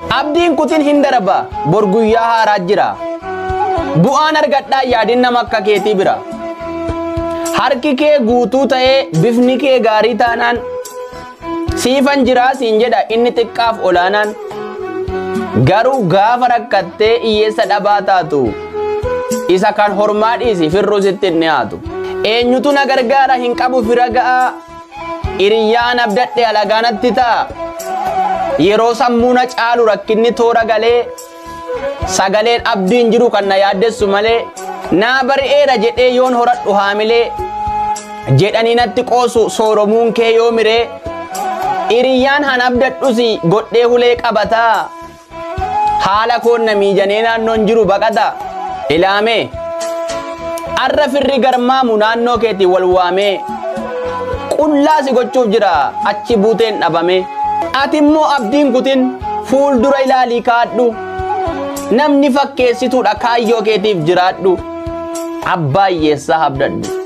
Abdiin kutin, hin darba, bor guyyaa haaraa jira. Bu'aan argadhaa yaadin nama akka keetii bira. Harki kee guutuu ta'ee bifni kee gaarii taanaan, siifan jiraa siin jedha inni xiqqaaf olaanaan. Garuu gaafa rakkattee hiyyeessa dhabaa taatu, isa kan hormaa dhiisi, firruu sitti hin dhiyaatu. Eenyutu na gargaara? Hin qabu fira ga'aa. Hiriyyaan abdadhe alagaanatti ta'a. Yeroo sammuu na caalu rakkinni toora galee, sagaleen abdiin jiru kan na yaaddessu malee, naa bari'eera jedhee yoon horadhu haamilee, jedhanii natti qoosu sooromuun kee yoo miree. Hiriyyaan han abdadhus godhee hulee qabataa. Haala koon na miijanee naannoon jiru baqata. Ilaamee arra firri garmaamu naannoo keetii wal waamee qullaa si gochuuf jira, achi buuteen dhabame. Ati immoo abdiin kutin, fuuldura ilaalii kaadhu. Namni fakkeessituudha, kaayyoo keetiif jiraadhu. Abbaa hiyyeessaa abdadhu.